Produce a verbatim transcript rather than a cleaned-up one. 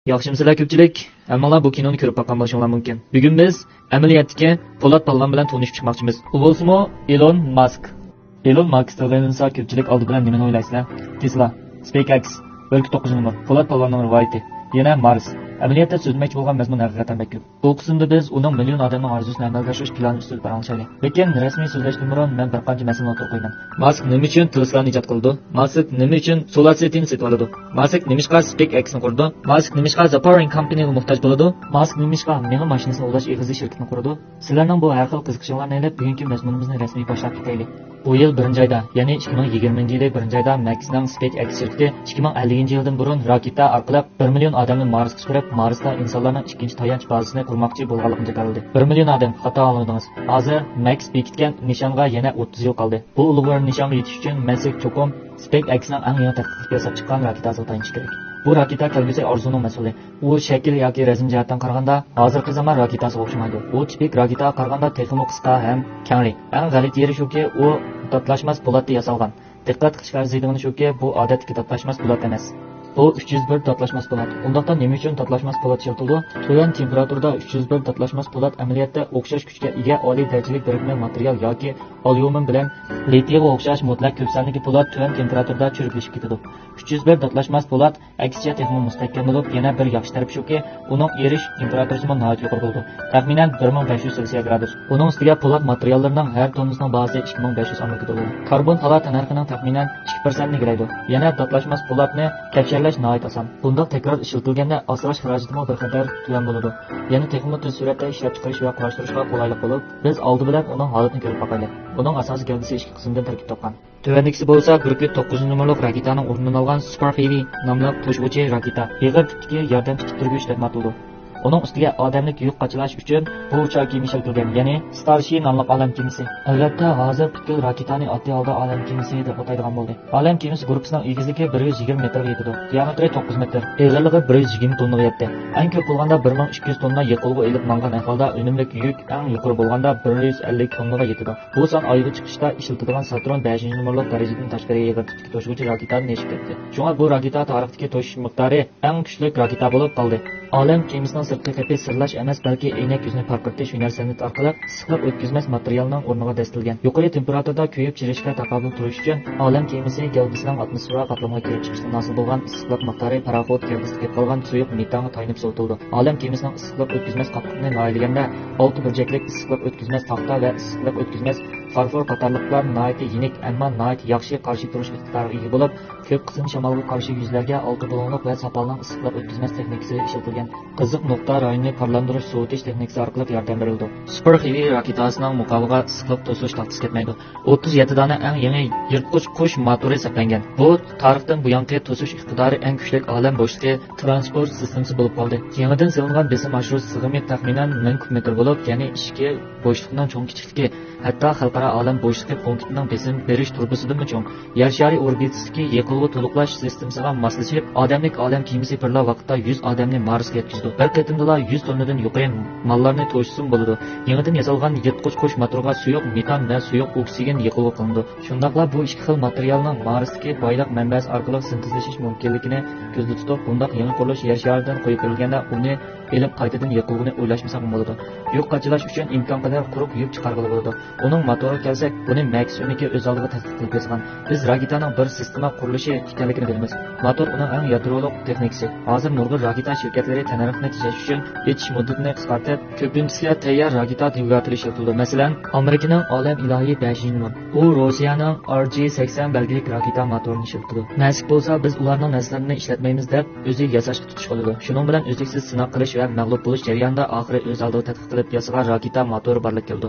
ياخشىمۇسىلەر كۆپچىلىك؟ ھەممىڭلار بۇ كىنونى كۆرۈپ باققان بولۇشۇڭلار مۇمكىن. بۈگۈن بىز ئەمەلىيەتتىكى پولات پالۋان بىلەن تونۇشۇپ چىقماقچىمىز. ئۇ بولسىمۇ ئېلون ماسك. ئېلون ماسك تىلغا ئېلىنسا كۆپچىلىك ئالدى بىلەن نېمىنى ئويلايسىلەر؟ تېسلا، سپېيس ئېكس، ئۆلكە توققۇزىنچى نومۇر، پولات پالۋاننىڭ رىۋايىتى، يەنە مارس. ئەمەلىيەتتە سۆزلىمەكچى بولغان مەزمۇن ھەقىقەتەن بەك كۆپ. بۇ قىسىمدا بىز ئۇنىڭ مىليون ئادەمنىڭ ئارزۇسىنى ئەمەلگە ئاشۇرۇش پىلانى ئۈستىدە پاراڭلىشايلى. لېكىن رەسمىي سۆزلەشتىن بۇرۇن مەن بىر قانچە مەسىلىنى ئوتتۇرىغا قويىمەن. ماسك نېمە ئۈچۈن تېسلانى ئىجاد قىلىدۇ؟ ماسك نېمە ئۈچۈن سولار سىتىنى سېتىۋالىدۇ؟ ماسك نېمىشقا سپېيس ئېكسنى قۇرىدۇ؟ ماسك نېمىشقا زاپارىن كامپىنىغا موھتاج بولىدۇ؟ ماسك نېمىشقا مېڭە ماشىنىسىنى ئۇلاش ئېغىزى شىركىتىنى قۇرىدۇ؟ سىلەرنىڭ بۇ ھەر خىل قىزىقىشىڭلارنى ئېلىپ، بۈگۈنكى مەزمۇنىمىزنى رەسمىي باشلاپ كېتەيلى. بۇ يىل بىرىنچى ئايدا، يەنى ئىككى مىڭ يىگىرمىنچى يىلى بىرىنچى ئايدا مەكسنىڭ سپېيس ئېكس شىركىتى ئىككى مىڭ ئەللىكىنچى يىلدىن بۇرۇن راكېتا ئارقىلىق بىر مىليون ئادەمنى مارسقا سۈرۈپ، مارستا ئىنسانلارنىڭ ئىككىنچى تايانچ بازىسىنى قۇرماقچى بولغانلىقىنى جاكارلىدى. بىر مىليون ئادەم، خاتا ئاڭلىدىڭىز. ھازىر مەكس بېكىتكەن نىشانغا يەنە ئوتتۇز يىل قالدى. بۇ ئۇلۇغۋار نىشانغا يېتىش ئۈچۈن مەن سىزگە چوقۇم سپېيس ئېكسنىڭ ئەڭ يېڭى تەتقىق قىلىپ ياساپ چىققان راكېتاسىغا تايىنىش كېرەك. بۇ راكېتا كەلگۈسى ئارزۇنىڭ مەھسۇلى. ئۇ شەكىل ياكى رەسىم جەھەتتىن قارىغاندا ھازىرقى زامان راكېتاسىغا ئوخشىمايدۇ. ئۇ تىپىك راكېتاغا قارىغاندا تېخىمۇ قىسقا ھەم كەڭرى. ئەڭ غەلىتە يېرى شۇكى، ئۇ داتلاشماس پولاتتا ياسالغان. دىققەت قىلىشقا ئەرزىيدىغىنى شۇكى، بۇ ئادەتتىكى داتلاشماس پولات ئەمەس. بۇ ئۈچ يۈز بىر داتلاشماس پولات. ئۇنداقتا نېمە ئۈچۈن داتلاشماس پولات ئىشلىتىلىدۇ؟ تۆۋەن تېمپېراتۇرىدا ئۈچ يۈز بىر داتلاشماس پولات ئەمەلىيەتتە ئوخشاش كۈچكە ئىگە ئالىي دەرىجىلىك بىرىكمە ماتېرىيال ياكى ئاليۇمىن بىلەن لىتىيغا ئوخشاش مۇتلەق كۆپ ساندىكى پولات تۆۋەن تېمپېراتۇرىدا چۆرۈكلىشىپ كېتىدۇ. ئۈچ يۈز بىر داتلاشماس پولات ئەكسىچە تېخىمۇ مۇستەھكەم بولۇپ، يەنە بىر ياخشى تەرىپى شۇكى، ئۇنىڭ ئېرىش تېمپېراتۇرىسىمۇ ناھايىتى يۇقىرى بولىدۇ، تەخمىنەن بىر مىڭ بەش يۈز سېلسىيە گرادۇس. ئۇنىڭ ئۈستىگە پولات ماتېرىياللىرىنىڭ ھەر توننىسىنىڭ باھاسى ئىككى مىڭ بەش يۈز ئامېرىكا دوللىرى. كاربون تالا تەننەرخىنىڭ تەخمىنەن ئىككى پىرسەنتنى ئىگىلەيدۇ. يەنە داتلاشماس پولاتنى كەپشەرلەش ناھايىتى ئاسان. بۇنداق تەكرار ئىشلىتىلگەندە ئاسراش خىراجىتىمۇ بىر قەدەر تۆۋەن بولىدۇ. يەنە تېخىمۇ تېز سۈرئەتتە ئىشلەپچىقىرىش ۋە قۇراشتۇرۇشقا قولايلىق بولۇپ، بىز ئالدى بىلەن ئۇنىڭ ھالىتىنى كۆرۈپ باقايلى. ئۇنىڭ ئاساسىي گەۋدىسى ئىككى قىسىمدىن تەركىب تاپقان. تۆۋەندىكىسى بولسا بىر يۈز توققۇزىنچى نومۇرلۇق راكېتانىڭ ئورنىنى ئالغان سۇپېر خېۋى ناملىق توشۇغۇچى راكېتا. ئېغىر تىپتىكى ياردەم تىكىتتۈرگۈچ دەپمۇ ئاتىلىدۇ. ئۇنىڭ ئۈستىگە ئادەملىك يۈك قاچىلاش ئۈچۈن بۇ ئۇچار كېمە ئىشلىتىلگەن، يەنى ستارشى ناملىق ئالەم كېمىسى. ئەلۋەتتە، ھازىر پۈتكۈل راكېتانى ئاددىي ھالدا ئالەم كېمىسى دەپ ئاتايدىغان بولدى. ئالەم كېمىسى گۇرۇپپىسىنىڭ ئېگىزلىكى بىر يۈز يىگىرمە مېتىرغا يېتىدۇ، دىئامېتىرى توققۇز مېتىر، ئېغىرلىقى بىر يۈز يىگىرمە توننىغا يەتتى. ئەڭ كۆپ بولغاندا بىر مىڭ ئىككى يۈز توننا يېقىلغۇ ئېلىپ ماڭغان ئەھۋالدا ئۈنۈملۈك يۈك ئەڭ يۇقىرى بولغاندا بىر يۈز ئەللىك توننىغا يېتىدۇ. بۇ سان ئايغا چىقىشتا ئىشلىتىدىغان ساتۇرن بەشىنچى نومۇرلۇق دەرىجىدىن تاشقىرى ئېغىر تىپتىكى توشۇغۇچى راكېتادىن ئېشىپ كەتتى. شۇڭا بۇ راكېتا تارىختىكى توشۇش مىقدارى ئەڭ كۈچلۈك راكېتا بولۇپ قالدى. ئالەم كېمىسىنىڭ سىرتقى قېپى سىرلاش ئەمەس، بەلكى ئەينەك يۈزىنى پارقىرىتىش ھۈنەر سەنئىتى ئارقىلىق ئىسسىقلىق ئۆتكۈزمەس ماتېرىيالنىڭ ئورنىغا دەسسىتىلگەن. يۇقىرى تېمپېراتۇرىدا كۆيۈپ چىرىشقا تاقابىل تۇرۇش ئۈچۈن ئالەم كېمىسى گەۋدىسىنىڭ ئاتموسفېرا قاپلىمىغا كېلىپ چىقىشتىن ھاسىل بولغان ئىسسىقلىق مىقدارى پاراخوت گەۋدىسىدە كېلىپ قالغان سۇيۇق مېتانغا تايىنىپ سوۋۇتۇلىدۇ. ئالەم كېمىسىنىڭ ئىسسىقلىق ئۆتكۈزمەس قاپلىقىنى ناھىيىلىگەندە، ئالتە بۇرجەكلىك ئىسسىقلىق ئۆتكۈزمەس تاختا ۋە ئىسسىقلىق ئۆتكۈزمەس فارفور قاتارلىقلار ناھايىتى يېنىك، ئەمما ناھايىتى ياخشى قارشى تۇرۇش ئىقتىدارىغا ئىگە بولۇپ، كۆپ قىسىم شامالغا قارشى يۈزلەرگە ئالتە بۇلۇڭلۇق ۋە ساپالنىڭ ئىسسىقلىق ئۆتكۈزمەس تېخنىكىسى ئىشلىتىلگەن. قىزىق نۇقتا رايونىنى پارلاندۇرۇش، سوۋۇتۇش تېخنىكىسى ئارقىلىق ياردەم بېرىلىدۇ. سۇپېر خېۋى راكېتاسىنىڭ مۇقاۋىغا ئىسسىقلىق توسۇش تاختىسى كەتمەيدۇ. ئوتتۇز يەتتە دانە ئەڭ يېڭى يىرتقۇچ قۇش موتورى سەپلەنگەن. بۇ تارىختىن بۇيانقى توسۇش ئىقتىدارى ئەڭ كۈچلۈك ئالەم بوشلۇقى ترانسپورت سىستېمىسى بولۇپ قالدى. يېڭىدىن سېلىنغان بېسىم ئاشۇرۇش سىغىمى تەخمىنەن مىڭ كۇب مېتىر بولۇپ، يەنى ئىچكى بوشلۇقنىڭ چوڭ كىچىكلىكى، ھەتتا خەلقئارا ئالەم بوشلۇقى پونكىتىنىڭ بېسىم بېرىش تۇرۇبىسىدىنمۇ چوڭ. يەر شارى ئوربىتىسىدىكى يېقىلغۇ تولۇقلاش سىستېمىسىغا ماسلىشىپ، ئادەملىك ئالەم كېمىسى بىرلا ۋاقىتتا يۈز ئادەمنى مارسقا يەتكۈزىدۇ. بىر قېتىمدىلا يۈز توننىدىن يۇقىرى ماللارنى توشۇسىمۇ بولىدۇ. يېڭىدىن ياسالغان يىرتقۇچ قۇش موتورىغا سۇيۇق مېتان ۋە سۇيۇق ئوكسىگېن يېقىلغۇ قىلىنىدۇ. شۇنداقلا بۇ ئىككى خىل ماتېرىيالنىڭ مارستىكى بايلىق مەنبەسى ئارقىلىق سىنتېزلىشىش مۇمكىنلىكىنى كۆزدە تۇتۇپ، بۇنداق يېڭى قۇرۇلۇش يەر شارىدىن قويۇپ بېرىلگەندە، ئۇنى ئېلىپ قايتىدىن يېقىلغۇنى ئويلاشمىساقمۇ بولىدۇ. يۈك قاچىلاش ئۈچۈن ئىمكانقەدەر قۇرۇق يۈك چىقارغىلى بولىدۇ. ئۇنىڭ موتورىغا كەلسەك، بۇنى مەكس ئۆمىكى ئۆز ئالدىغا تەتقىق قىلىپ ياسىغان. بىز راكېتانىڭ بىر سىستېما قۇرۇلۇشى ئىكەنلىكىنى بىلىمىز. موتور ئۇنىڭ ئەڭ يادرولۇق تېخنىكىسى. ھازىر نۇرغۇن راكېتا شىركەتلىرى تەننەرخنى تېجەش ئۈچۈن ئېچىش مۇددىتىنى قىسقارتىپ، كۆپىنچىسىگە تەييار راكېتا دۋىگاتېلى ئىشلىتىلىدۇ. مەسىلەن، ئامېرىكىنىڭ ئالەم ئىلاھى بەشىنچى نومۇر، ئۇ روسىيەنىڭ ئار جى سەكسەن بەلگىلىك راكېتا موتورىنى ئىشلىتىدۇ. نەسىپ بولسا، بىز ئۇلارنىڭ نەرسىلىرىنى ئىشلەتمەيمىز دەپ، ئۆزى ياساشقا تۇتۇش قىلىدۇ. شۇنىڭ بىلەن ئۈزلۈكسىز سىناق قىلىش ۋە مەغلۇپ بولۇش جەريانىدا ئاخىرى ئۆز ئالدىغا تەتقىق قىلىپ ياسىغان راكېتا موتورى بارلىققا كېلىدۇ.